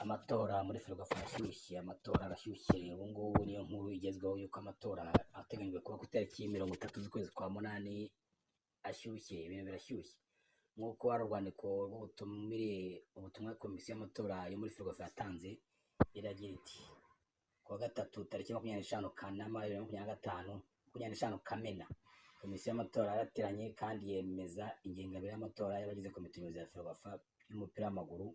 Amatora muri Ferwafa arashyushye, amatora arashyushye. Ubu ngubu niyo nkuru igezweho y'uko amatora ateganyijwe kuba ku itariki 30 z'ukwezi kwa munani ashyushye, ibintu birashyushye. Nk'uko hari urwandiko rw'ubutumire, ubutumwa komisiyo y'amatora yo muri Ferwafa yatanze, iragira iti: "Kuwa gatatu tariki 25 Kanama 2025, 25 Kamena, komisiyo y'amatora yarateranye kandi yemeza ingengabihe y'amatora y'abagize komite nyobozi ya Ferwafa y'umupira w'amaguru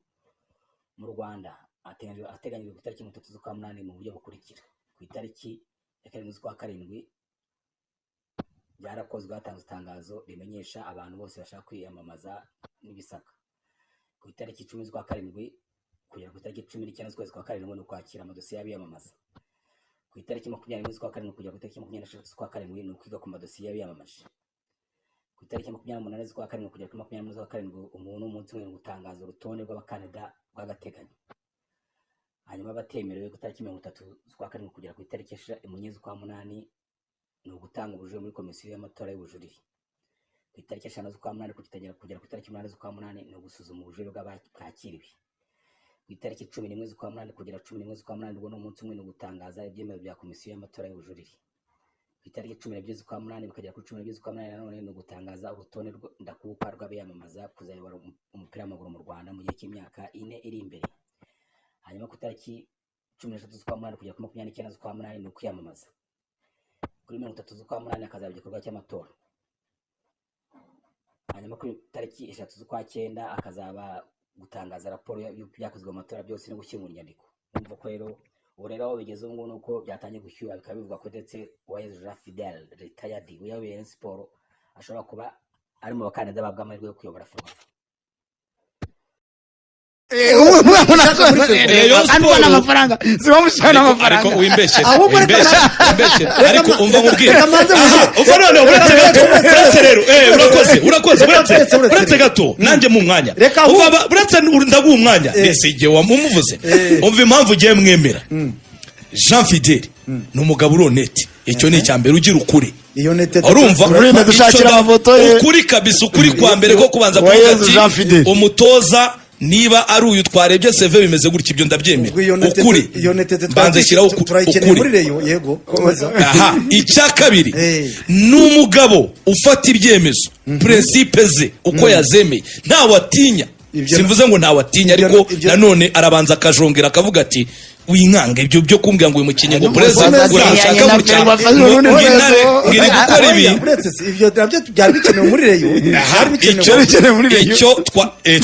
mu Rwanda ateganyijwe ku itariki 30 z'ukwa munani mu buryo bukurikira: Ku itariki ya 7 z'ukwa karindwi byarakozwe, hatanzwe itangazo rimenyesha abantu bose bashaka kwiyamamaza n'ibisabwa. Ku itariki 10 z'ukwa karindwi kugera ku itariki 19 z'ukwezi kwa karindwi ni ukwakira amadosiye y'abiyamamaza. Ku itariki 21 z'ukwa karindwi kugera ku itariki 23 z'ukwa karindwi ni ukwiga ku madosiye y'abiyamamaje. Ku itariki 28 z'ukwa karindwi kugera kuri 21 z'ukwa karindwi, umuntu umunsi umwe ni gutangaza urutonde rw'abakandida rw'agateganyo. Hanyuma abatemerewe, ku itariki 30 z'ukwa karindwi kugera ku itariki 1 z'ukwa munani ni ugutanga ubujurire muri komisiyo y'amatora y'ubujurire. Ku itariki 5 z'ukwa munani kugera ku itariki 8 z'ukwa munani ni ugusuzuma ubujurire bwakiriwe. Ku itariki 11 z'ukwa munani kugera 11 z'ukwa munani, ubwo ni umunsi umwe, ni ugutangaza ibyemezo bya komisiyo y'amatora y'ubujurire. Ku itariki 12 z'ukwa munani bikagera kuri 12 z'ukwa munani nanone ni ugutangaza urutonde ndakuka rw'abiyamamaza kuzayobora umupira w'amaguru mu Rwanda mu gihe cy'imyaka 4 iri imbere. Hanyuma ku itariki 13 z'ukwa munani kugera kuri 29 z'ukwa munani ni ukwiyamamaza. Kuri 30 z'ukwa munani hakazaba igikorwa cy'amatora. Hanyuma kuri tariki 3 z'ukwa cyenda hakazaba gutangaza raporo y'ibyakozwe mu matora byose no gushyira mu nyandiko." Urumva ko rero ubu rero aho bigeze ubu ngubu ni uko byatangiye gushyuha, bikaba bivugwa ko ndetse Uwayezu Jean Fidel retired uyoboye Rayon Sport ashobora kuba ari mu bakandida bahabwa amahirwe yo kuyobora Ferwafa. Rayon Ariko Sport- n'amafaranga zibamushana ariko amafaranga. Wimbeshyere. Ahubwo reka Wimbeshyere, wimbeshyere. Ariko umva nkubwire. Reka manze Aha, mubwire. umva none, uretse gato, uretse rero, urakoze, urakoze, uretse Uretse, uretse. Uretse gato nanjye mu mwanya. Reka ahubwo- Umva uretse ndaguha umwanya. Si igihe wamumuvuze. Umva impamvu ugiye mwemera. Jean Fidele ni umugabo uri honnête, icyo ni icya mbere, ugira ukuri. Iyo nete Urumva? Urinde dushakira Icyo amafoto ye. Ukuri kabisa, ukuri kwa mbere ko kubanza kuvuga Uwayezu ati Jean Fidele. Umutoza niba ari uyu twarebye CV bimeze gutya, ibyo ndabyemera. Ubwo iyo nete Ukuri iyo nete mbanza shyiraho turayikeneye muri ukuri. Rayon. Yego, komeza. Aha, icya kabiri, ni umugabo ufata ibyemezo, principe ze uko yazemeye, ntawe atinya. Simvuze ngo ntawe atinya, ariko nanone arabanza akajongera akavuga ati: "Winkanga ibyo byo kumbwira ngo uyu mukinnyi ngo perezida Komeza. uramushaka Na gutya, Ferwafa ngo n'urundi ngo rwego. Intare ngo iri gukora ibi." Oya, uretse si ibyo nabyo byari bikenewe muri Rayon, Aha, byari bikenewe. icyo Bikenewe muri Rayon. Icyo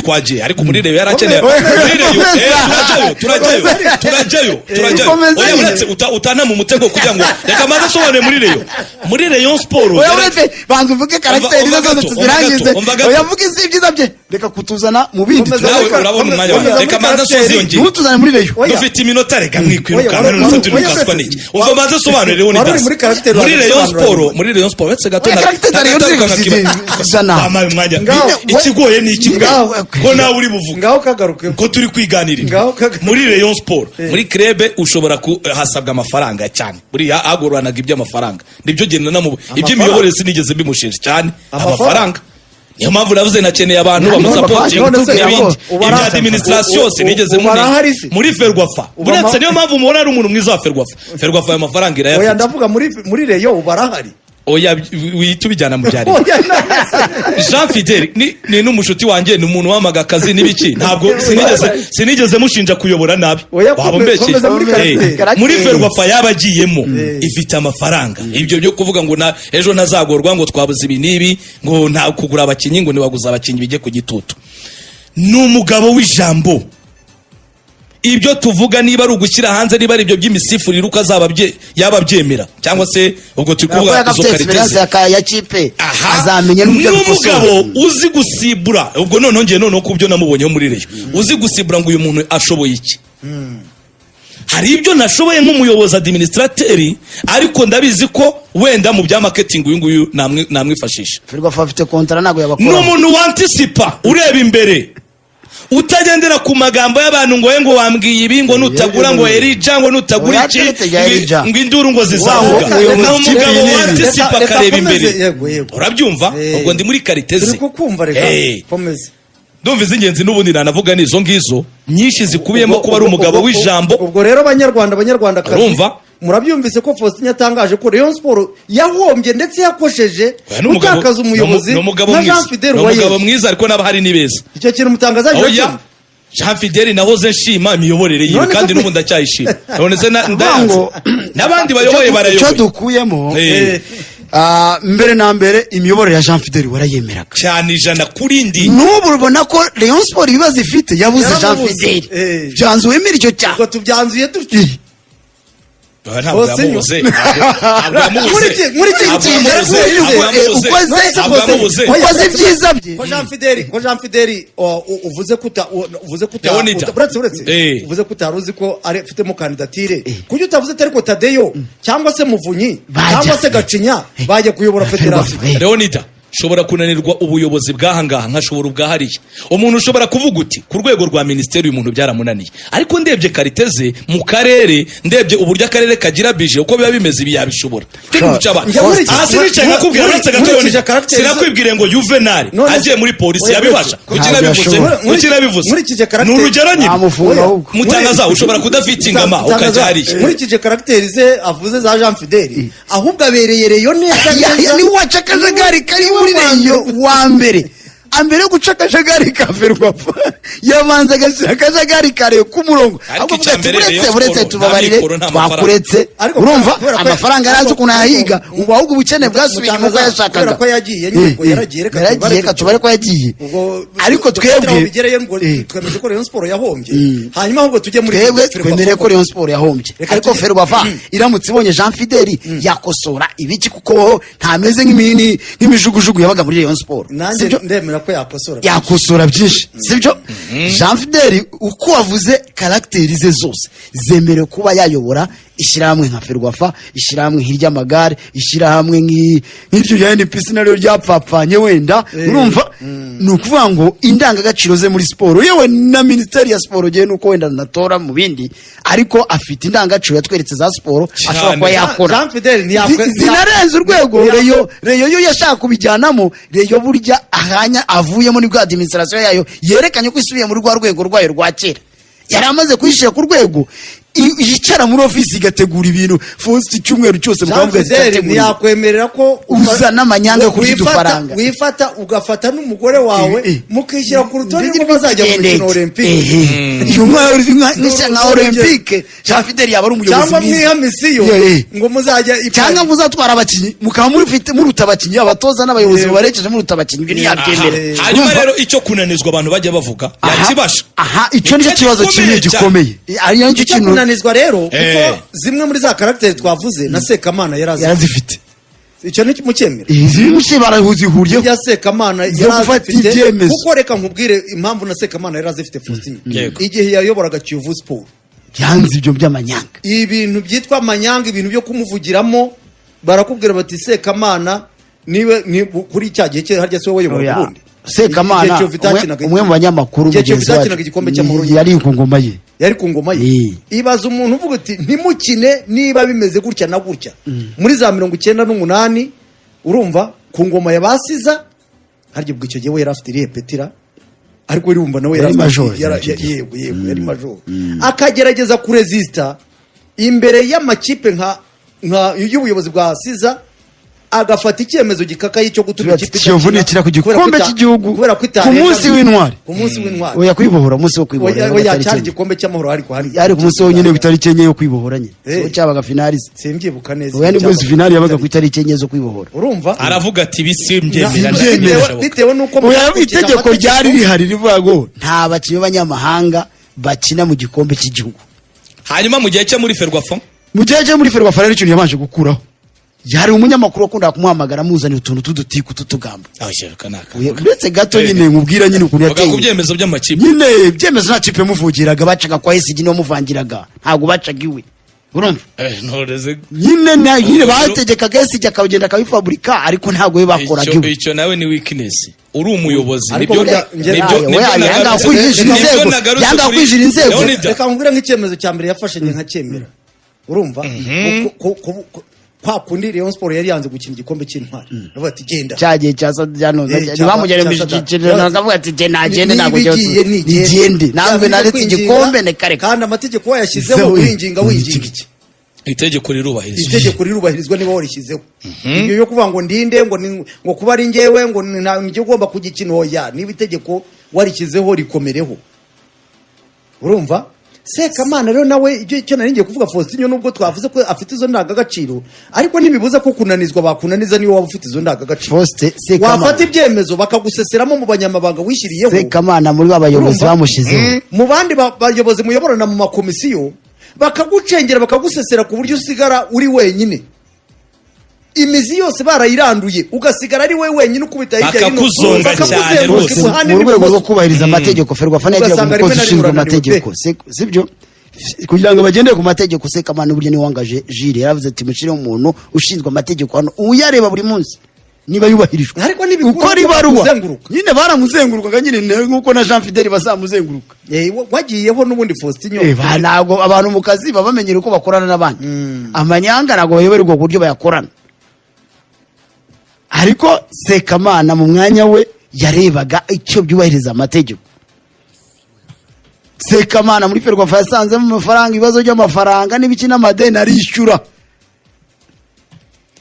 twagiye, ariko muri Rayon yarakeneye. Komeza. Muri Rayon, turajyayo, turajyayo, turajyayo, turajyayo. Komeza Oya, nyine. uretse utana mu mutego kugira ngo reka maze asobanure muri Rayon, muri Rayon Sport. Oya, uretse banza uvuge caractère Umva ze zose gato, tuzirangize. umva gato, umva gato. Oya, vuga izi ibyiza bye, reka kutuzana mu bindi. Komeza. Nawe urabona umwanya wawe. Komeza Reka muri manze caractère. asoze iyo ngingo. Ntutuzane muri Rayon. Oya. Dufite iminota, reka mwikwirukanka. Oya, None turi oya, gukaswa uretse- n'iki? Umva manze asobanure Wari uri Leonidas. muri caractère, Muri Rayon wabisobanura Sport, nyuma. muri Rayon Sport, uretse gato. Oya, caractère za Rayon ziri ijana. Wampaye umwanya. Ngaho. Ikigoye ni iki? Ngaho. Ko nawe uri buvuge Ngaho kagaruke. ko turi kwiganirira. Ngaho kagaruke. Muri Rayon Sport, muri club ushobora ku hasabwa amafaranga cyane, buriya agoranaga iby'amafaranga, nibyo genda namu iby'imiyoborere sinigeze mbimushinja cyane. Amafaranga. Amafaranga, niyo mpamvu navuze nakeneye abantu bamusupportinga None se n'ibindi. Ibya administration sinigeze ubu arahari se? muri Ferwafa. Uretse niyo mpamvu mubona ari umuntu mwiza wa Ferwafa. Ferwafa ayo mafaranga Oya, irayafite. ndavuga muri Rayon, ubu arahari? Oya, wihita ubijyana mu bya leta. Oya, none se- Jean Fidel ni n'umushuti wanjye, ni umuntu wamaga akazi n'ibiki, ntabwo sinigeze mushinja kuyobora nabi. Oya, Waba umbeshyeye. komeza muri caractère. Muri Ferwafa yaba agiyemo ifite amafaranga, ibyo byo kuvuga ngo na ejo ntazagorwa ngo twabuze ibi n'ibi, ngo nta kugura abakinnyi, ngo ntiwaguze abakinnyi, bijye ku gitutu. Ni umugabo w'ijambo. Ibyo tuvuga, niba ari ugushyira hanze, niba ari ibyo by'imisifurire, uko azaba yaba abyemera cyangwa se, ubwo turi Kuko kuvuga izo yagafite qualité expérience ze. ya kipe, Aha, azamenya n'uburyo abikosora. n'umugabo uzi gusibura. Ubwo noneho ngiye noneho ku byo namubonyeho muri Rayon, uzi gusibura ngo uyu muntu ashoboye iki. Hari ibyo nashoboye nk'umuyobozi administrateur, ariko ndabizi ko wenda mu bya marketing uyu nguyu namwifashisha. Ferwafa afite contrat, ntabwo Ni yabakora. umuntu wanticipa, ureba imbere, utagendera ku magambo y'abantu ngo we ngo wambwiye ibi, ngo nutagura ngo Erija, ngo nutagura Oya, iki, keretse rya Erija. ngo induru ngo zizavuga. Wa, Ni umugabo umuyobozi wanticipa, Reka akareba akomeze, imbere. Yego, yego. Urabyumva? Ubwo ndi muri qualité ze. Turi kukumva, reka komeza. Ndumva iz'ingenzi n'ubundi nanavuga ni izo ngizo. nyinshi zikubiyemo kuba ari umugabo w'ijambo. Ubwo rero, Banyarwanda, Banyarwandakazi, Urumva? murabyumvise ko Faustin yatangaje ko Rayon Sport yahombye ndetse yakosheje Oya, ni umugabo- gutakaza umuyobozi ni umugabo nka mwiza. Jean Fidel Ni umugabo Uwayezu. mwiza, ariko n'abahari ni beza. Icyo kintu mutangazaje Oya, uracyumva? Jean Fidel nahoze nshima imiyoborere yiwe, None se kandi n'ubu ndacyayishima. None se ndayanze? Ngo- N'abandi bayoboye Icyo barayoboye. dukuyemo, mbere na mbere, imiyoborere ya Jean Fidel warayemeraga. Cyane, 100 kuri ndi. N'ubu ubona ko Rayon Sport ibibazo ifite yabuze Jean Yaramubuze. Fidel. Byanze wemere icyo cyaha. Ubwo tubyanzuye dutyo. Oya, ntabwo Faustin- yamubuze. Ntabwo yamubuze. Muri iki Ntabwo gihe yamubuze. yarakubuze. Ntabwo yamubuze. Ntabwo yamubuze. Ukoze ibyiza bye. Ko Jean Fidel uvuze ko uta Leonida. uretse uvuze ko utari uzi ko ari afitemo kandidatire, kuki utavuze ati ariko Tadeyo cyangwa se Muvunyi Bajya. cyangwa se Gacinya bajya kuyobora federasiyo? Leonida, nshobora kunanirwa ubuyobozi bw'ahangaha, nkashobora ubwahariya. Umuntu ushobora kuvuga uti ku rwego rwa minisiteri uyu muntu byaramunaniye, ariko ndebye qualité ze mu karere, ndebye uburyo akarere kagira budget, uko biba bimeze, ibi yabishobora. Turi guca abantu. Njya Hasi nicaye nkakubwira, uretse gato, nkurikije Leonida, caractère ze- sinakwibwire ngo Juvenal None se- agiye muri polisi Oya, yabibasha? uretse- Kuki Ntabwo nabivuze? yashobora. Kuki nabivuze? Nkurikije Ni caractère- urugero nyine. Bamufunga Oya. ahubwo. Mutangaza, ushobora kudafitingama ukajya hariya. Nkurikije caractère ze avuze za Jean Fidel, ahubwo abereye Rayon neza neza. Ni waca akajagari kari muri Rayon wa mbere. Ambere yo guca akajagari ka Ferwafa, yabanza agashyira akajagari kare k'umurongo. Ariko Ahubwo avuga icya ati mbere, uretse Rayon uretse Sport, nta tubabarire, mikoro, nta mafaranga. twakuretse. Ariko Urumva, kubera ko- amafaranga yari azi ukuntu yahiga. Ubu ahubwo ubukene bwasubiye inyuma uko Mutangaza, yashakaga. kubera ko yagiye nyine, ubwo yaragiye, reka Yaragiye, tubare reka tubare ko yagiye. Ubwo Ariko dufatire aho twebwe bigereye ngo twemeje ko Rayon Sport yahombye, hanyuma ahubwo tujye muri twebwe Ferwafa. twemereye ko Rayon Sport yahombye, Reka ariko Ferwafa iramutse ibonye Jean Fidel yakosora ibiki, kuko ho ntameze nk'imijugujugu yabaga muri Rayon Sport. Nanjye Sibyo? ndemera ko yakosora. Yakosora byinshi, sibyo? Jean Fidel, uko wavuze, caractère ze zose zemerewe kuba yayobora ishyirahamwe nka Ferwafa, ishyirahamwe nk'iry'amagare, ishyirahamwe nk'iryo rya NPC naryo ryapfapfanye wenda. Urumva, ni ukuvuga ngo indangagaciro ze muri siporo, yewe na minisiteri ya siporo, ngewe nuko wenda natora mu bindi, ariko afite indangagaciro yatweretse za siporo ashobora kuba yakora. Jean Fidel Zinarenze urwego. Rayon yo yashaka kubijyanamo. Rayon burya ahanya avuyemo nibwo administration yayo yerekanye ko isubiye muri rwa rwego rwayo rwa kera yari amaze kuyishyira ku rwego, yicara muri ofisi igategura ibintu. Faustin, icyumweru cyose Jean mukavuga ati Fidel "Cyateguriwe." ntiyakwemerera ko Uzana amanyanga yo kurya udufaranga. Wifata ugafata n'umugore wawe mukishyira ku rutonde rw'abazajya bazajya mu mikino olympique. Iyo nka olympique, Jean Fidel yaba ari umuyobozi Cyangwa mwiza. mwiha mission ngo muzajya i Cyangwa Paris. muzatwara abakinnyi, mukaba murufite muruta abakinnyi, abatoza n'abayobozi babarekeje muruta abakinnyi, ibyo ntiyabyemera. Aha. Hanyuma Urumva? rero icyo kunanizwa abantu bajya bavuga, Aha, yakibasha. aha, icyo nicyo kibazo kimwe gikomeye cyane. gikomeye, ari nicyo Icyo kintu. kunanizwa rero, kuko zimwe muri za caractère twavuze na Sekamana yarazi Yarazifite. Icyo ni mucyemera. Izi mushi barazihuriyeho. Ya Sekamana Zo gufata yarazifite. ibyemezo. Kuko reka nkubwire impamvu na Sekamana yarazifite, Faustin. Igihe yayoboraga Kiyovu Sport, Yanze ibyo by'amanyanga. ibintu byitwa amanyanga, ibintu byo kumuvugiramo, barakubwira bati Sekamana niwe ni kuri cya gihe cye, harya se wowe wayoboraga Oya. ubundi? Sekamana Igihe Kiyovu itakinaga- umwe mu banyamakuru igihe Kiyovu mugenzi wacu itakinaga igikombe cy'amahoro, yari ku ngoma ye. Yari ku ngoma ye. Ibaza umuntu uvuga uti ntimukine niba bimeze gutya na gutya muri za 98, urumva, ku ngoma ya basiza. Harya ubwo icyo gihe we yari afite irihe petira? Ariko urumva nawe Yari afite- major icyo gihe. Yego, yari major, akagerageza kurezisita imbere y'amakipe nka y'ubuyobozi bwa siza, agafata icyemezo gikakaye cyo gutuma Ati, ikipe Kiyovu idakina nikina ku kubera ko gikombe cy'igihugu kubera ko ku itarenga- munsi w'intwari. Ku munsi w'intwari. Oya, kwibohora, umunsi wo kwibohora Oya, yabaga oya, tariki cyari enye. igikombe cy'amahoro, ariko hari Yari ku munsi wonyine ku itariki 4 yo kwibohora nyine. So cyabaga finale se. Simbyibuka neza. Oya, nibwo Cyabaga finale yabaga ku itariki 4 zo kwibohora. Urumva, Aravuga ati bisimbyemera. Simbyemera. Bitewe n'uko Oya, mudakurikije itegeko amategeko. ryari rihari rivuga ngo nta bakinnyi b'abanyamahanga bakina mu gikombe cy'igihugu. Hanyuma mu gihe cye muri Ferwafa? Mu gihe cye muri Ferwafa rero, ikintu yabanje gukuraho, hari umunyamakuru wakundaga kumuhamagara amuzanira utuntu tw'udutiku tw'utugambo. Oya, uretse gato nyine nkubwira nyine ukuntu Bavuga ku yateye. byemezo by'amakipe. Nyine ibyemezo, nta kipe yamuvugiraga, bacaga kwa esigi niwe wamuvangiraga, ntabwo bacaga iwe, urumva? Ntoreze. Nyine nyine bategekaga esigi akagenda akabifaburika, ariko ntabwo we bakoraga Icyo iwe. icyo nawe ni weakness uri umuyobozi. Ariko Nibyo burya nibyo Oya, yanga kwinjira nibyo inzego, nagarutse yanga kuri- kwinjira inzego. Leonida, Reka nkubwire nk'icyemezo cya mbere yafashe njye nkacyemera, urumva. Kwa kundi Rayon Sport yari yanze gukina igikombe cy'Intwari, bavuga ati genda. Cya gihe cya Sadjanoza ntibamugere mu cya Sadat. cyiciro, bakavuga ati jye nagende, ntabwo Niba njyewe igiye nigende. nigende, ntabwo Yaba naretse kwinginga, igikombe nekareka. Kandi amategeko wayashyizeho, Zewe. winginga winginga iki? Itegeko rirubahirizwa. Itegeko rirubahirizwa niba warishyizeho. Ibyo byo kuvuga ngo ndinde, ngo ngo kuba ari njyewe, ngo njye ugomba kugikina, oya. Niba itegeko warishyizeho, rikomereho. Urumva Sekamana rero nawe, ibyo icyo nari ngiye kuvuga, Faustin, nubwo twavuze ko afite izo ndangagaciro, ariko ntibibuza ko kunanizwa bakunaniza niyo waba ufite izo ndangagaciro. Faustin Sekamana. Wafata ibyemezo bakaguseseramo mu banyamabanga wishyiriyeho. Sekamana muri ba bayobozi Urumva? bamushyizeho. Mu bandi bayobozi muyoborana mu makomisiyo, bakagucengera, bakagusesera ku buryo usigara uri wenyine, imizi yose barayiranduye, ugasigara ari we wenyine ukubita hirya hino. Bakakuzonga cyane Bakakuzenguruka rwose. iruhande Mu rwego n'ibumoso. rwo kubahiriza amategeko, Ferwafa yagiraga Ugasanga umukozi rimwe na rimwe ushinzwe urananiwe amategeko. Sibyo, kugira ngo bagendere ku mategeko, Sekamana burya niwe wangaje Jire, yaravuze ati mushireho umuntu ushinzwe amategeko hano, uyareba buri munsi niba yubahirijwe. Ariko ntibikuraho Uko ko ribaruwa bakuzenguruka. Nyine baramuzengurukaga nyine, nk'uko na Jean Fidele bazamuzenguruka. Wagiyeho n'ubundi Faustin. Ntabwo abantu mu kazi baba bamenyera uko bakorana n'abandi, amanyanga ntabwo bayoberwa uburyo bayakorana. Ariko Sekamana mu mwanya we yarebaga icyo byubahiriza amategeko. Sekamana muri Ferwafa yasanzemo amafaranga, ibibazo by'amafaranga n'ibiki n'amadeni, arishyura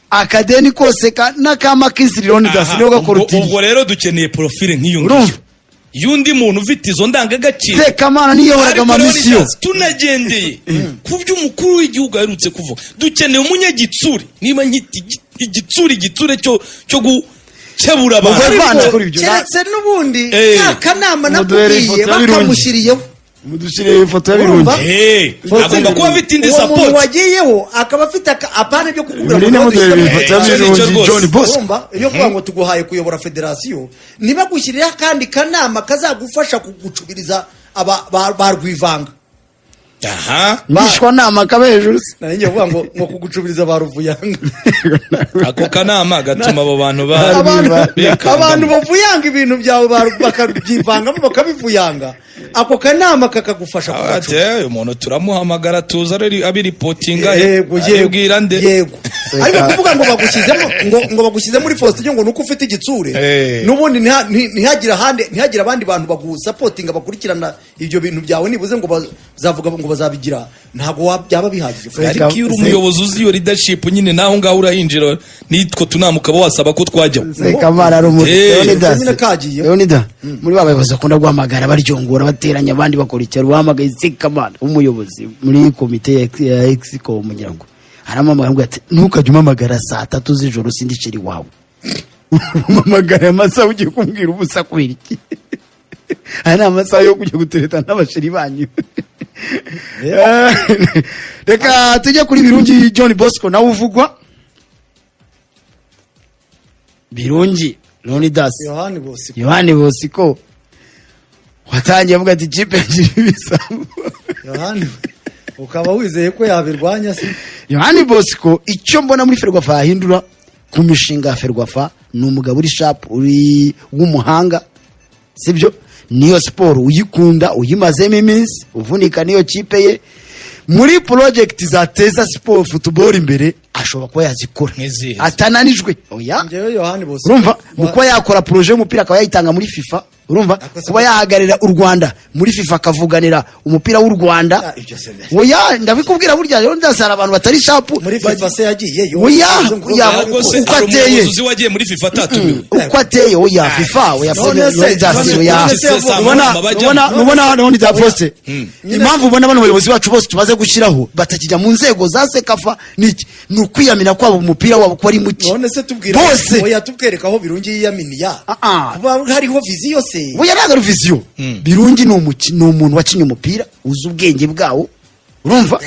akadeni kose n'akamakisiri Leonidas Aha, niwe ubwo gakorotiriye. Ubwo rero dukeneye profile nk'iyo Urumva? ngiyo y'undi muntu ufite izo ndangagaciro. Sekamana niyo yahoraga Ariko amamisiyo. Leonidas, tunagendeye ku byo umukuru w'igihugu aherutse kuvuga, dukeneye umunyagitsure, niba nkita igitsure, igitsure cyo gukebura abantu. Ubwo Ariko Vana kuri ibyo. keretse n'ubundi ka kanama Muduhere nakubwiye ifoto ya Birungi. bakamushyiriyeho. Mudushyiriye ifoto ya Birungi. Urumva? Agomba kuba afite indi Uwo muntu support. wagiyeho akaba afite apana byo kukubwira Murine ngo muduhere duhitemo. ifoto ya Icyo ni cyo Birungi rwose. John Bosco. Urumva, iyo kuvuga ngo tuguhaye kuyobora federasiyo, ntibagushyirireho akandi kanama kazagufasha kugucubiriza aba ba Rwivanga. Aha. Ngishwa nama kaba hejuru se. Nari ngiye kuvuga ngo kugucubiriza ba Ruvuyanga. Ako kanama gatuma abo bantu ba Abantu bikangamo. abantu bavuyanga ibintu byawe, bakabyivangamo, bakabivuyanga, ako kanama kakagufasha Ati, kubacuba. "Uyu muntu turamuhamagara tuza ari abiripotinga Yego, yego. Aribwira nde?" Yego, ariko kuvuga ngo bagushyizemo, ngo bagushyize muri Faustin ngo nuko ufite igitsure, n'ubundi ntihagire ahandi, ntihagire abandi bantu bagusapotinga, bakurikirana ibyo bintu byawe, nibuze ngo bazavuga ngo bazabigira, ntabwo byaba bihagije. Ariko iyo uri umuyobozi uzi iyo leadership nyine, naho ngaho urahinjira, nitwo tunama ukaba wasaba ko twajyaho. Sekamana ari umuntu Leonidas. Nyine kagiye. Leonidas, muri ba bayobozi bakunda guhamagara baryongora, bateranya abandi, bakora icyaro, bahamagaye Sekamana umuyobozi muri komite ya Exco, mugira ngo aramuhamagara, aramubwira ati ntukajye umpamagara saa 3 z'ijoro, sindicira iwawe, umpamagara amasaha ugiye kumbwira ubusa kubera iki? Aya ni amasaha yo kujya gutereta n'abasheri banyu. Reka tujye kuri Birungi John Bosco nawe uvugwa. Birungi Leonidas. Yohani Bosco. Yohani Bosco watangiye avuga ati ikipe yagira ibisambo. Yohani ukaba wizeye ko yabirwanya se? Yohani Bosco, icyo mbona muri Ferwafa yahindura ku mishinga ya Ferwafa, ni umugabo uri sharp, uri w'umuhanga, sibyo? Niyo siporo uyikunda, uyimazemo iminsi, uvunika niyo kipe ye, muri project zateza siporo football imbere ashobora kuba yazikora. Nk'izihe? Atananijwe, oya. Njyewe Yohani Bosco Urumva, mu kuba yakora projet y'umupira akaba yayitanga muri FIFA, urumva, Akoze kuba yahagararira u Rwanda muri FIFA, akavuganira umupira w'u Rwanda. Ah, ibyo se Oya, ndabikubwira, burya rero ndasara abantu batari sharp. Muri FIFA se yagiyeyo? Oya, oya. Ahubwo se Uko hari ateye. umuyobozi uzi wagiye muri FIFA atatumiwe? Uko ateye, oya, FIFA, oya. None se- Leonidas, oya. none se Ubona Bajyamo. ubona Leonidas Faustin, impamvu ubona bano bayobozi bacu bose tumaze gushyiraho batakijya mu nzego za CECAFA niki? Ni ukwiyamina kwabo umupira wabo ko ari muke. None se tubwira Bose. Oya, tubwereka aho Birungi yiyaminiya. Ah, ah. Kuba hariho vision se? Oya, ntabwo ari vision. Birungi ni umuntu wakinnye umupira, uzi ubwenge bwawo, urumva?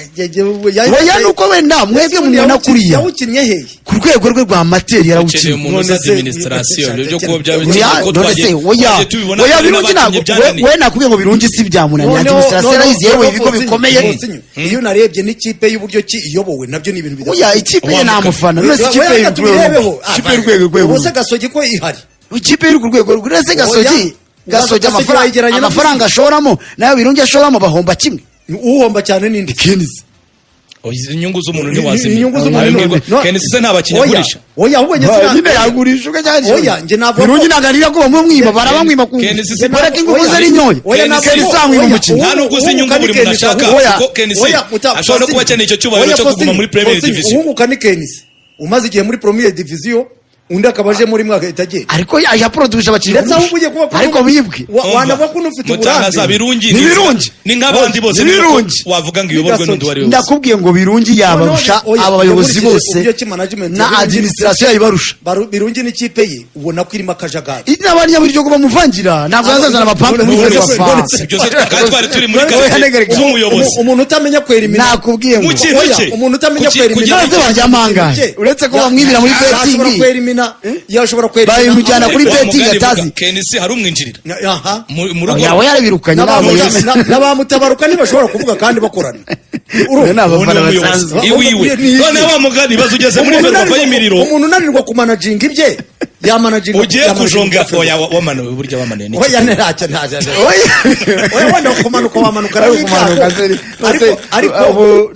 Oya, ni uko wenda mwebwe mubona kuriya. Yawukinnye hehe? Ku rwego rwe rwa amateur Ukeneye yarawukinnye. umuntu uzi None se- administration, ibyo byo kuba byaba Oya, ko none se twagiye oya twagiye tubibona oya hari Birungi n'abakinnyi ntabwo byananiye. we nakubwiye ngo Birungi si byamunaniye, administration yarayizi, yewe ibigo bikomeye. Faustin, iyo narebye n'ikipe y'uburyo ki iyobowe, nabyo ni ibintu Oya, ikipe ye nta mufana. None se ikipe Oya, ye tubirebeho. ikipe y'urwego rwego Ubu se Gasogi ko ihari? Ikipe iri ku rwego rwe se? Gasogi Oya. Gasogi Gasogi amafaranga wayigereranya na amafaranga ashoramo nayo Birungi ashoramo, bahomba kimwe. Uhomba cyane n'indi? Kenizi. Oya, inyungu z'umuntu ntiwazimenya. Inyungu z'umuntu Abibwirwa- KNC se nta bakinnyi Oya, agurisha? Oya, ahubwo njye sina- Nyine yagurisha uko cyangwa Oya, njye navuga ko- Birungi ntabwo arira ko bamumwiba, barabamwiba ku KNC se- kubera ko ingufu ze ari nyoya. Oya, KNC KNC amwiba umukinnyi. Nta nubwo uzi inyungu buri muntu ashaka, Oya. kuko KNC ashobora no kuba akeneye icyo cyubahiro Oya, cyo kuguma Faustin, muri Premier Faustin, Division. Uhunguka ni KNC umaze igihe muri Premier Division, undi akaba aje muri mwaka itagenda. Ariko yaporoduje abakinnyi Ndetse ahubwo ugiye kuba ariko bibwe. Wanavuga ko unufite Mutangaza, uburambe. Birungi Ni Birungi. Ni nk'abandi bose. Ni Birungi. Wavuga ngo iyoborwe n'undi uwo ari we wese. Ndakubwiye ngo Birungi yabarusha Oya, aba bayobozi nkurikije bose uburyo ki management na ya Birungi- administration yayibarusha. Birungi n'ikipe ye ubona ko irimo akajagari. N'abanyabiryo bamuvangira, ntabwo yazazana amapampe muri None se- Ferwafa. Ibyo se kandi twari turi muri None se- karite Oya, z'umuyobozi. Umuntu utamenya kwerimina Nakubwiye ngo Mu kintu Oya, cye. umuntu utamenya kwerimina None se baryamangahe? Uretse ko bamwibira muri Yashobora betting. kwerimina, yashobora kwerimina. Bayimujyana kuri Wa betting mugani atazi. vuga, KNC hari umwinjirira Aha. mu rugo. Yawe yarabirukanye, ntabwo yemeye. N'abamutabaruka ntibashobora kuvuga kandi bakorana. Urumva? Ni Uwo ni abafana umuyobozi basanzwe. iwiwe. None wa mugani baza ugeze muri Umuntu Ferwafa unanirwa- y'imiriro. Umuntu unanirwa kumanaginga ibye yamanaginga Ugiye yamanaginga kujonga. Ferwafa. Oya, wamanuwe, burya wamanuwe ni Oya, ntacyo ntacyo. Oya. Oya, wenda kumanuka wamanuka Ariko ari kumanuka ariko ariko ubu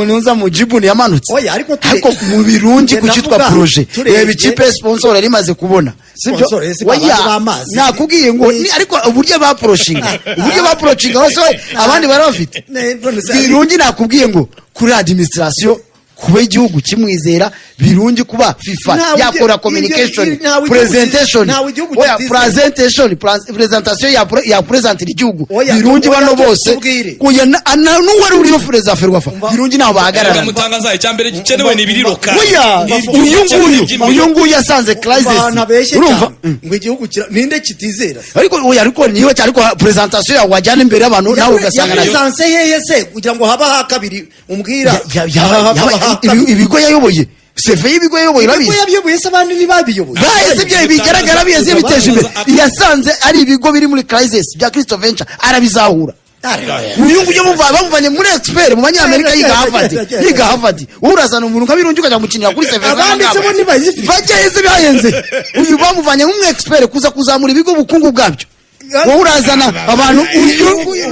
nuza mu jibuni yamanutse. Oya, ariko Ariko mu Birungi Njye ku cyitwa ndavuga, projet, turebye- reba ikipe sponsor yari imaze kubona, sibyo? Sponsor, ese Oya, babandi b'amazi. nakubwiye ngo ariko uburyo baporoshinga, uburyo baporoshinga hose we, abandi bari bafite. None se- Birungi nakubwiye ngo kuri administration, kuba igihugu kimwizera, Birungi kuba FIFA Ntawe yakora communication, ntawe igihugu presentation, ntawe igihugu oya, kitizera. presentation, presentation ya presentira igihugu. Oya, Birungi oya, bano bose tubwire. oya, n'uwari uriho perezida Ferwafa, Birungi ntaho bahagarara. Mutangaza, icya mbere gikenewe ni ibiriroka. Oya, uyu nguyu, uyu nguyu yasanze crisis. Abantu abeshye Urumva? cyane ngo igihugu ninde kitizera? Ariko oya, ariko niwe cyane, ariko presentation yawe wajyana imbere y'abantu nawe ugasanga nayo Yapresanse hehe se kugira ngo haba ha kabiri umbwira? Ya- Haba ha kabiri. Ibigo yayoboye, CV y'ibigo yayoboye, Ibigo urabizi. yabiyoboye se, abandi ntibabiyoboye? Bahise ibyo bigaragara bize biteje imbere. Yasanze ari ibigo biri muri crisis bya Christo Venture, arabizahura. Uyu nguyu bamuvanye muri expert mu Banyamerika, yiga Harvard, yiga Harvard. Wowe urazana umuntu nka Birungi ukajya gukinira kuri CV. Abandi se bo ntibayifite. Bajyaheze byahenze. Uyu bamuvanye nk'umu expert kuza kuzamura ibigo, ubukungu bwabyo. Wowe urazana abantu,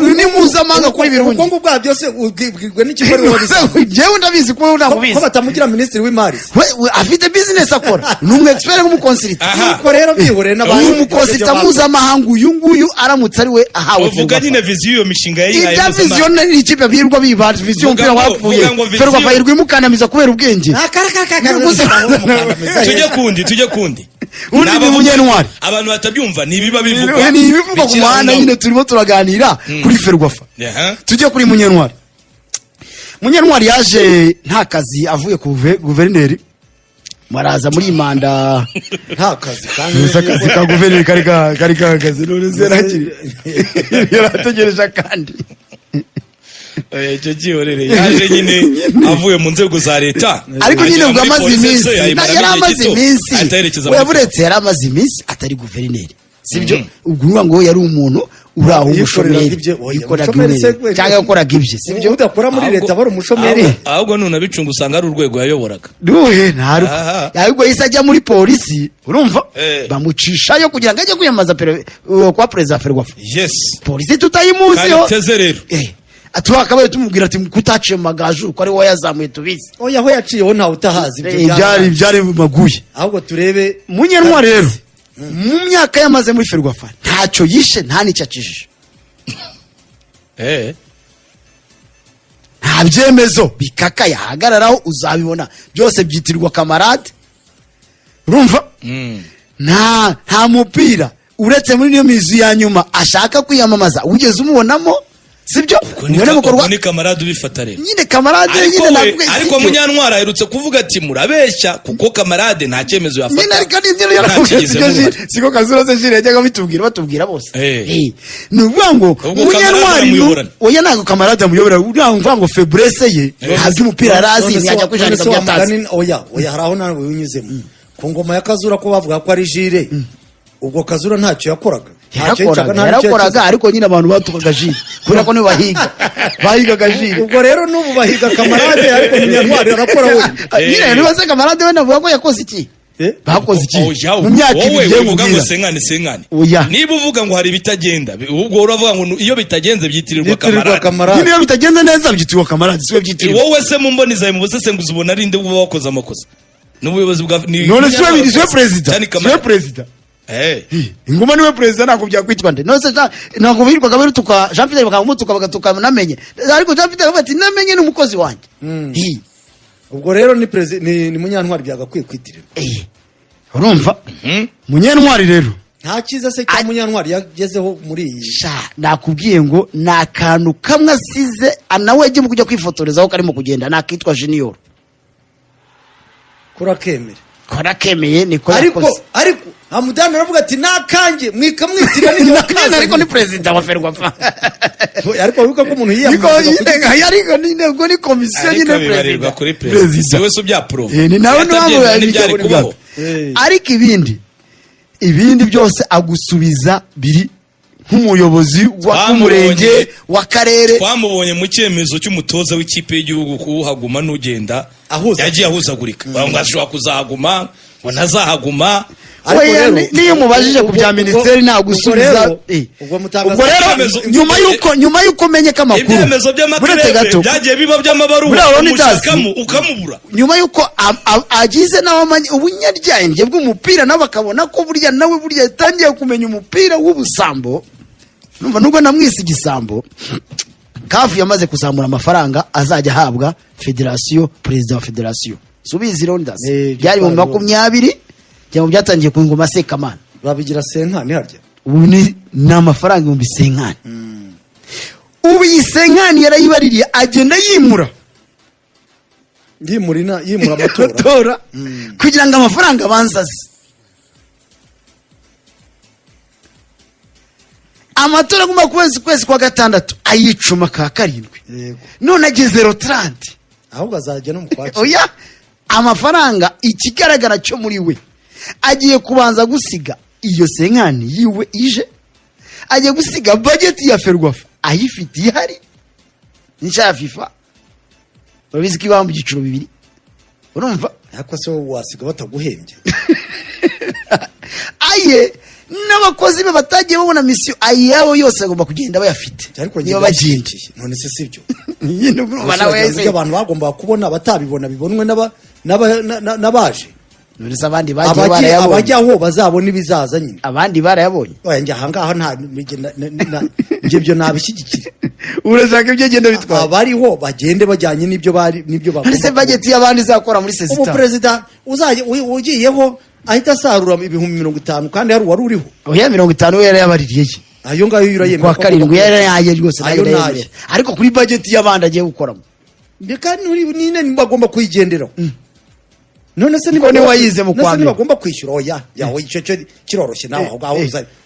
uyu ni mpuzamahanga kuri Birungi. Ubukungu bwabyo se ubwibwirwe n'ikigo ariwe wabizi? Njyewe ndabizi kuko ntabwo Ko ubizi. batamugira minisitiri w'imari se? We afite business akora, ni umu expert nk'umuconsultant. Aha. Nuko rero byihorere n'abandi. Uyu muconsultant mpuzamahanga, uyu nguyu aramutse ari we ahawe Uvuga Ferwafa. nyine vision, iyo mishinga yayihaye Ibya mpuzamahanga. vision ni ikipe birirwa biba vision, Vuga umupira wapfuye. vuga ngo vision- Ferwafa yirwa imukandamiza kubera ubwenge. Tujye kundi, tujye kundi. Undi ni Munyentwari. Abantu batabyumva ni ibiba bivugwa. Ni ibivugwa ku Bikiri muhanda. aho. Nyine turimo turaganira kuri Ferwafa. Aha. Tujye kuri Munyentwari. Munyentwari yaje nta kazi, avuye ku guverineri, maraza muri iyi manda. Nta kazi kandi? Gusa akazi ka guverineri kari gahagaze, none se yarategereje akandi. Oya, icyo cyihorere, yaje nyine avuye mu nzego za leta. Ariko nyine Agera ubwo muri amaze polisi, iminsi se, ayimaramo yari igihe amaze gito, iminsi ahita yerekeza oya, muri buretse yari amaze iminsi atari guverineri, sibyo? Ubwo uvuga ngo yari umuntu uri aho Yikoreraga umushomeri, ibye, oya, yikoraga umushomeri se ibye cyangwa yakoraga ibye, sibyo? Udakora muri leta aba ari umushomeri? Ahubwo nunabicunga usanga ari urwego yayoboraga. Duhe ntaruko. Aha. Ahubwo yahise ajya muri polisi, urumva? Bamucishayo kugira ngo ajye kwiyamamaza kuba perezida wa Ferwafa. Polisi tutayimuziho. Kandi rero Twakabaye tumubwira ati kutaciye mu Magaju, ko ari wowe yazamuye tubizi. Oya, aho yaciyeho ntawe utahazi ibyo. Byari maguye. Ahubwo turebe. Munyentwari rero, mu myaka yamaze muri Ferwafa, ntacyo yishe, nta n'icyo akijije. Nta byemezo bikaka yahagararaho uzabibona, byose byitirirwa kamarade, urumva? Nta mupira, uretse muri niyo mizu ya nyuma ashaka kwiyamamaza wigeze umubonamo, sibyo? Ubwo ni Ubwo ni ubwo ni kamarade ubifata rero. Nyine kamarade Ariko nyine we ntabwo ariko sibyo. Munyantwari aherutse kuvuga ati murabeshya, kuko kamarade nta cyemezo yafata. Nyine ariko nibyo yaravuze. Ntakigizemo Sibyo, uruhare. siko Kazura se Jire yajyaga bitubwira, batubwira bose. Ni ukuvuga ngo Ubwo kamarade Munyantwari aramuyoborana. Oya, ntabwo kamarade amuyobora. Ntabwo mvuga ngo faiblesse ye, ntabwo umupira arazi, None se ntiyajya kwijanika none se wa byatazi. Oya, oya, hari aho nawe winyuzemo ku ngoma ya Kazura, ko bavuga ko ari Jire, ubwo Kazura ntacyo yakoraga? Ntacyo yicaga, Yarakoraga. nta n'icyo Yarakoraga. yakizaga. Ariko nyine abantu batukaga Jire kubera ko nibo bahigaga Jire. Ubwo rero n'ubu bahiga kamarade, ariko Munyantwari arakora we. Nyine niba se kamarade we navuga ko yakoze iki? Eh? Bakoze iki Oya, mu myaka wowe 2 ngiye uvuga ngo mubwira? cinquante cinquante. Oya. Niba uvuga ngo hari ibitagenda, ubwo uravuga ngo iyo bitagenze byitirirwa Byitirirwa kamarade. kamarade. Nyine iyo bitagenze neza byitirirwa kamarade, siwe byitirirwa. Wowe se mu mboni zawe, mu busesenguzi, ubona ari nde uba wakoze amakosa? N'ubuyobozi bwa None siwe, siwe perezida? Cyane Siwe kamarade. perezida? Eh. Ingoma niwe perezida, ntabwo byakwitwa nde? None se ntabwo birirwaga barutuka Jean Fidele, bakamutuka bagatuka Namenye, ariko Jean Fidele akavuga ati: "Namenye ni umukozi wanjye." Hi. Ubwo rero ni perezida, ni Munyantwari byagakwiye kwitirirwa. Eh. Urumva Munyentwari rero Nta cyiza se cya Munyantwari yagezeho muri iyi? Sha, nakubwiye ngo ni akantu kamwe asize nawe yagiye kujya kwifotorezaho karimo kugenda, ni akitwa Junior. Kurakemera. Korakemeye, niko Ariko yakoze. ariko Hamudani aravuga ati: "Nakanjye mwikamwitira n'igihe Nakana, ariko ni perezida wa FERWAFA. Ariko wibuka ko umuntu Niko yiyamamaza ariko ni ntego, ni komisiyo Ariko nyine. bibarirwa Perezida kuri perezida, si we se ubyapprova? Eh, ni nawe Yatabyemera niwe ntibyari kubaho. Ariko ibindi byose agusubiza biri nk'umuyobozi w'umurenge, w'akarere. Twamubonye mu cyemezo cy'umutoza w'ikipe y'igihugu, kuwuhaguma n'ugenda. Ahuza. Yagiye ahuzagurika, ngo ashobora kuzahaguma, ngo ntazahaguma. Ariko Oya, rero- niyo umubajije ku bya minisiteri ntagusubiza. Ubwo mutangaza- Ubwo rero Ibyemezo- nyuma y'uko menye ko amakuru Ibyemezo Buretse by'amaklebe gato. byagiye biba by'amabaruwa, Buriya Leonidas- umushakamo ukamubura. Nyuma y'uko agize nawe ubunyaryenge bw'umupira, nawe bakabona ko burya nawe burya yatangiye kumenya umupira w'ubusambo. Numva nubwo namwise igisambo, CAF yamaze kuzamura amafaranga azajya ahabwa federasiyo, perezida wa federasiyo. Subizi Leonidas, Eh, byari mu byari 20 cyangwa byatangiye ku ngoma Sekamana. Babigira cinquante harya? Ubu ni amafaranga 50,000. Ubu iyi cinquante yarayibaririye, agenda yimura yimura yimura amatora. Amatora kugira ngo amafaranga abanze aze. Amatora agomba kwezi kwa gatandatu, ayicuma ka karindwi. Yego. None ageze le 30. Ahubwo azajya no mu kwakira. Oya, amafaranga, ikigaragara cyo muri we agiye kubanza gusiga iyo cinquante yiwe ije, agiye gusiga budget ya FERWAFA ayifite ihari nshya ya FIFA. Urabizi ko ibaho mu byiciro bibiri, urumva? Ariko se wowe wasiga bataguhembye? Aye n'abakozi be batagiye babona mission, ayabo yose agomba kugenda bayafite. Ariko Niba bagenda njye none se sibyo? Nyine urumva nawe Ese yahise ibyo abantu bagombaga kubona batabibona bibonwe n'abaje. None se abandi bagiye barayabonye? Abajyaho bazabona ibizaza nyine. Abandi barayabonye. Oya, njye ahangaha nta njye njye ibyo nabishyigikira. Urashaka ibyo genda bitwaye? Abariho bagende bajyanye n'ibyo bari n'ibyo None se bagomba. budget y'abandi izakora muri Ubu sezita? perezida uzajya ugiyeho ahita asarura 50,000 kandi hari uwari uriho. Oya, 50 we yarayabaririye ye. Ayo ngayo urayemera? Kwa karindwi yarayaye rwose. Ayo nayo nayo. ndayemera. Ariko kuri budget y'abandi agiye gukoramo. Reka nyine bagomba kuyigenderaho. None se Kuko niwe wayize mu none kwa se mbere. ntibagomba kwishyura? Oya, yawe icyo cyo kiroroshye nawe aho ngaho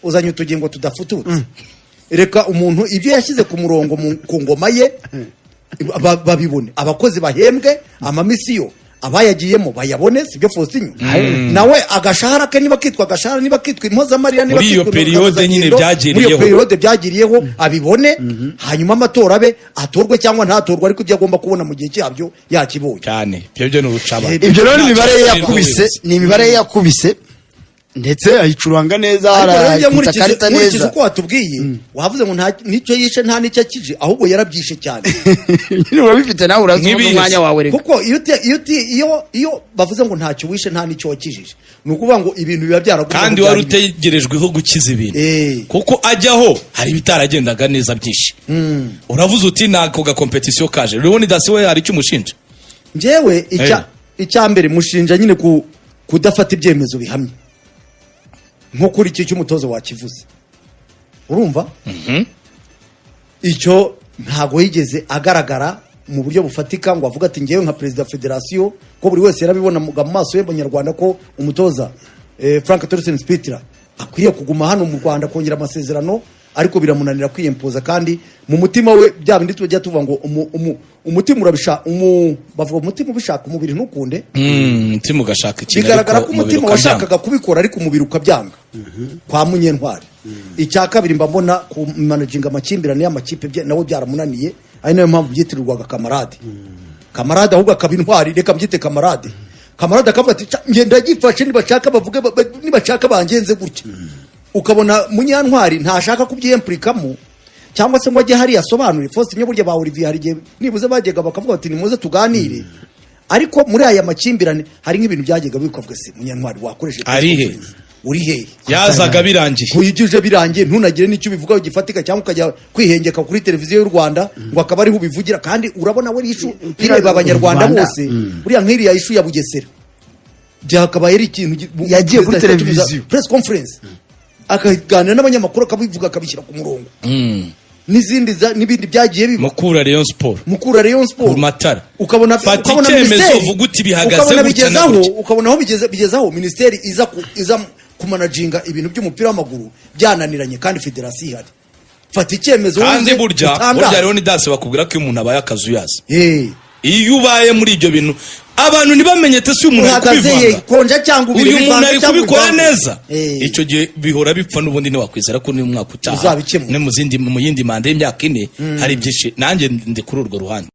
uzanye utugingo tudafututse. Reka umuntu ibyo yashyize ku murongo ku ngoma ye babibone, abakozi bahembwe, amamission abayagiyemo bayabone. Sibyo, Faustin? Nawe agashahara ke, niba kitwa agashahara, niba kitwa impozamarira, niba Muri iyo kitwa période nyine muri iyo byagiriyeho. période byagiriyeho abibone, hanyuma amatora abe, atorwe cyangwa ntatorwe, ariko ibyo agomba kubona mu gihe cyabyo yakibonye. Cyane, ibyo byo ni urucaba. Ibyo rero ni imibare ye yakubise, ni imibare ye yakubise, ndetse ayicuranga neza, Ariko rero njye arayikubita nkurikije akarita nkurikije neza. uko watubwiye, wavuze ngo nta n'icyo yishe nta n'icyo akije, ahubwo yarabyishe cyane. Nyine urabifite nawe, urazi Nk'ibihe umwanya se? wawe reka. Kuko iyo bavuze ngo ntacyo wishe nta n'icyo wakijije, ni ukuvuga ngo ibintu biba byaragumye Kandi aho wari byari biri. utegerejweho gukiza ibintu. Kuko ajyaho hari ibitaragendaga neza byinshi. Uravuze uti nako gacompétition kaje. Leonidas we hari icyo umushinja? Njyewe icya mbere mushinja nyine ku kudafata ibyemezo bihamye, nko kuri iki cy'umutoza wakivuze. Urumva icyo ntago yigeze agaragara mu buryo bufatika ngo avuge ati: "Ngewe nka perezida wa federasiyo," ko buri wese yarabibona mu maso y'abanyarwanda ko umutoza Frank Torsten Spittler akwiriye kuguma hano mu Rwanda kongera amasezerano, ariko biramunanira kwiyempoza. Kandi mu mutima we, bya bindi tujya tuvuga ngo umutima urabishaka, bavuga umutima ubishaka umubiri ntukunde. Umutima ugashaka ikintu Bigaragara ariko ko umubiri umutima ukabyanga. washakaga kubikora ariko umubiri ukabyanga kwa Munyentwari. Icya kabiri, mba mbona kumanaginga amakimbirane y'amakipe nawe byaramunaniye, ari nayo mpamvu byitirirwaga kamarade. Kamarade ahubwo akaba intwari, reka mbyite kamarade. Kamarade akavuga ati: "Ca, njye ndagifashe, nibashaka bavuge, nibashaka bangenze gutya." Ukabona Munyantwari ntashaka kubyiyempurikamo cyangwa se ngo ajye hariya asobanure. Faustin, burya ba Olivier hari igihe nibuze bajyaga bakavuga bati: "Nimuze tuganire." Ariko muri aya makimbirane hari nk'ibintu byajyaga bikavuga: "Se Munyantwari wakoresheje press Ari he? conference? Uri hehe?" Yazaga birangiye. Kuyigije birangiye, ntunagire n'icyo ubivugaho gifatika, cyangwa ukajya kwihengeka kuri televiziyo y'u Rwanda ngo akaba ariho ubivugira. Kandi urabona we issue ireba Abanyarwanda Rwanda. bose. Buriya nk'iriya issue ya Bugesera byakabaye ari ikintu Yagiye kuri Perezida atumiza televiziyo. press conference, akaganira n'abanyamakuru, akabivuga, akabishyira ku murongo, n'izindi n'ibindi byagiye biba. Mukura, Rayon Sport. Mukura, Rayon Sport. Ku matara. Ukabona Fata ukabona icyemezo, uvuge uti bihagaze ukabona gutya na bigezaho gutya. Ukabona aho bigeze, bigezaho minisiteri iza kumanaginga ibintu by'umupira w'amaguru byananiranye kandi federasiyo ihari. Fata icyemezo Kandi wuze burya utangaze. burya Leonidas, bakubwira ko iyo umuntu abaye akazuyaza, iyo ubaye muri ibyo bintu, abantu ntibamenye te si uyu muntu ari Uhagaze he? kubivanga. Konja cyangwa ubire, Uyu muntu bivange ari cyangwa kubikora ubivange. neza. Icyo gihe bihora bipfa n'ubundi, ntiwakwizera ko n'umwaka utaha Uzabikemura. no mu zindi mu yindi manda y'imyaka 4 hari byinshi. Nanjye ndi kuri urwo ruhande.